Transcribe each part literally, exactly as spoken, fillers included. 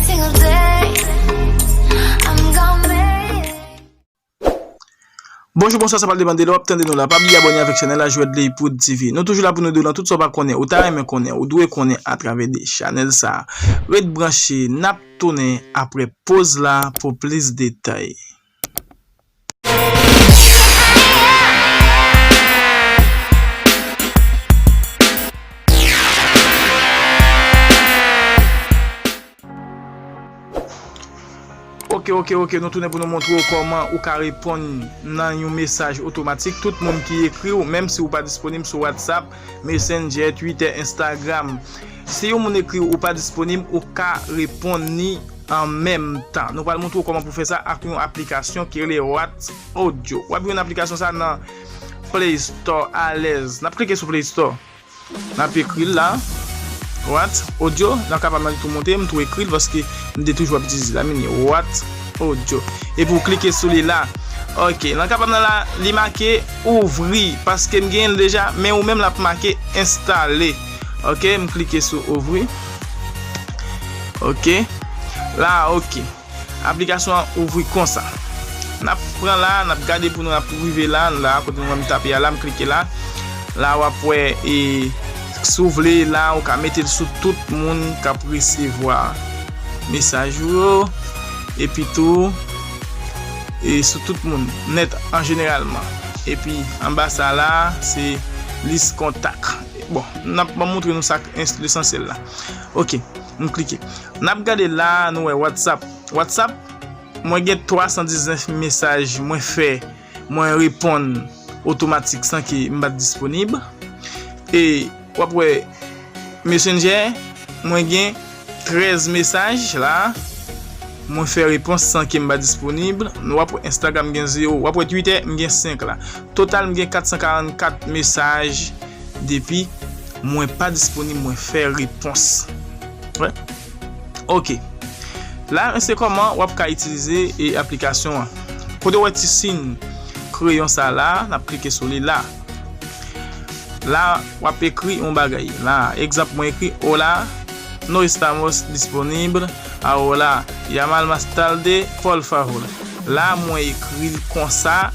single day. I'm gonna make it. Bonjou, bonswa, sa pral depann de lè w ap tande nou la. Pa bliye abòne avèk chanèl la, Jwèt Leypoud T V. Nou toujou la pou nou di w nan tout sa w pa konnen, ou ta renmen konnen, ou dwe konnen atravè de chanèl sa a. Ret branche, n ap tounen apre poz la pou plis detay. Ok, ok, ok, nou tounen pou nou montre w kòman ou ka reponn nan yon mesaj otomatik. Tout moun ki ekri w, menm si ou pa disponib sou WhatsApp, Messenger, Twitter, Instagram. Si yon moun ekri w, ou pa disponib, ou ka reponn ni an menm tan. Nou pral montre w kòman pou fè sa ak yon aplikasyon ki rele What Audio. W ap jwenn aplikasyon sa nan Play Store alèz. N ap klike sou Play Store. N ap ekri l la. What Audio, nan ka pa m nan tou monte, m tou ekri l paske m te toujou ap itilize la, men What Audio. Epi w klike sou li la. Ok, nan ka pa m nan la, li make ouvri, paske m genyen l deja, men ou menm l ap make enstale. Ok, m klike sou ouvri. Ok, la, ok. Aplikasyon an ouvri konsa. N ap pran la, n ap gade pou nou, n ap rive la, la kote nou wè m tape a la, m klike la. La w ap wè, e, si w vle la, ou ka mete l sou tout moun k ap resevwa mesaj ou yo, epi tou, e, sou tout moun nèt an jeneralman. Epi anba sa la, se lis kontak. Bon, n ap, ban m montre nou sa k ens-, lesansyèl la. Ok, m klike. N ap gade la, nou wè WhatsApp. WhatsApp, mwen gen twa san diznèf mesaj mwen fè, mwen reponn otomatik san ke m pa t disponib. E w ap wè Messenger, mwen gen trèz mesaj la, mwen fè repons san ke m pa disponib. W ap wè Instagram gen zewo, w ap wè Twitter, m gen senk la. Total, m gen kat san karannkat mesaj depi mwen pa disponib, mwen fè repons. Wè. Ok. La, se kòman w ap ka itilize, e, aplikasyon an. Kote w wè ti siy kreyon sa la, n ap klike sou li la. La, w ap ekri yon bagay. La, egzanp, mwen ekri, "Hola, no estamos disponible ahora. Llama más tarde, por favor." La, mwen ekri l konsa,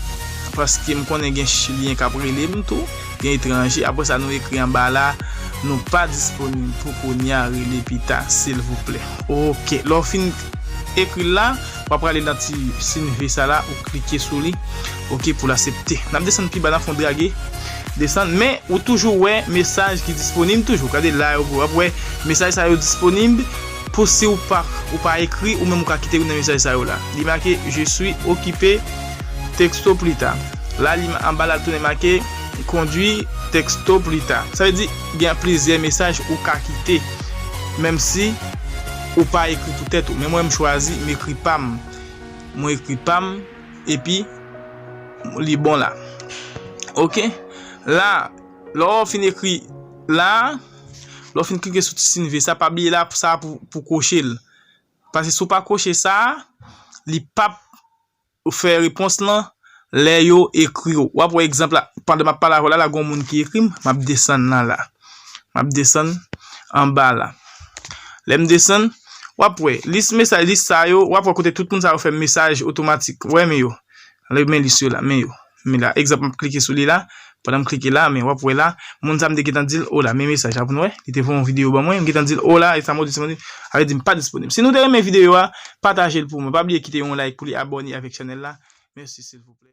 paske m konnen gen chilyen k ap rele m tou, gen etranje. Apre sa, nou ekri anba la, "Nou pa disponib pou kounye a, rele pita, silvouplè." Ok, lè w fin ekri l la, w ap prale nan ti siy V sa la, ou klike sou li, ok, pou l aksepte. N ap desann pi ba, n ap fè yon drage, desann, men ou toujou wè mesaj ki disponib toujou. Gade la, w ap wè mesaj sa yo disponib pou si w pa, ou pa ekri, ou menm ou ka kite youn nan mesaj sa yo la. Li make, "Je suis occupé, texto plus tard." La, li anba la, l tounen make, "Conduis, texto plus tard." Sa vle di, gen plizyè mesaj ou ka kite, menm si ou pa ekri pou tèt ou. Men mwen, m chwazi, m ekri pa m. Mwen ekri pa m, epi li bon la. Ok? La, lè w fin ekri la, lè w fin klike sou ti siy V sa, pa bliye la, sa pou, pou koche l. Paske si w pa koche sa, li p ap fè repons lan lè yo ekri w. W ap wè egzanp la, pandan m ap pale avè w la, la gen yon moun ki ekri m, m ap desann nan la. M ap desann anba la. Lè m desann, w ap wè lis mesaj, lis sa yo, w ap wè kote tout moun sa yo fè mesaj otomatik. Wè men yo. Lè men lis yo la, men yo. Men la, egzanp, m ap klike sou li la. Pandan m klike la, men w ap wè la, moun sa m te gentan di l, "Hola," men mesaj la pou nou wè. Li te voye yon videyo ban mwen, m gentan di l, "Hola, estamos disponibles." Sa vle di m pa disponib. Si nou te renmen videyo a, pataje l pou mwen. Pa bliye kite yon like pou li, abòne avèk chanèl la. Mèsi, silvouplè.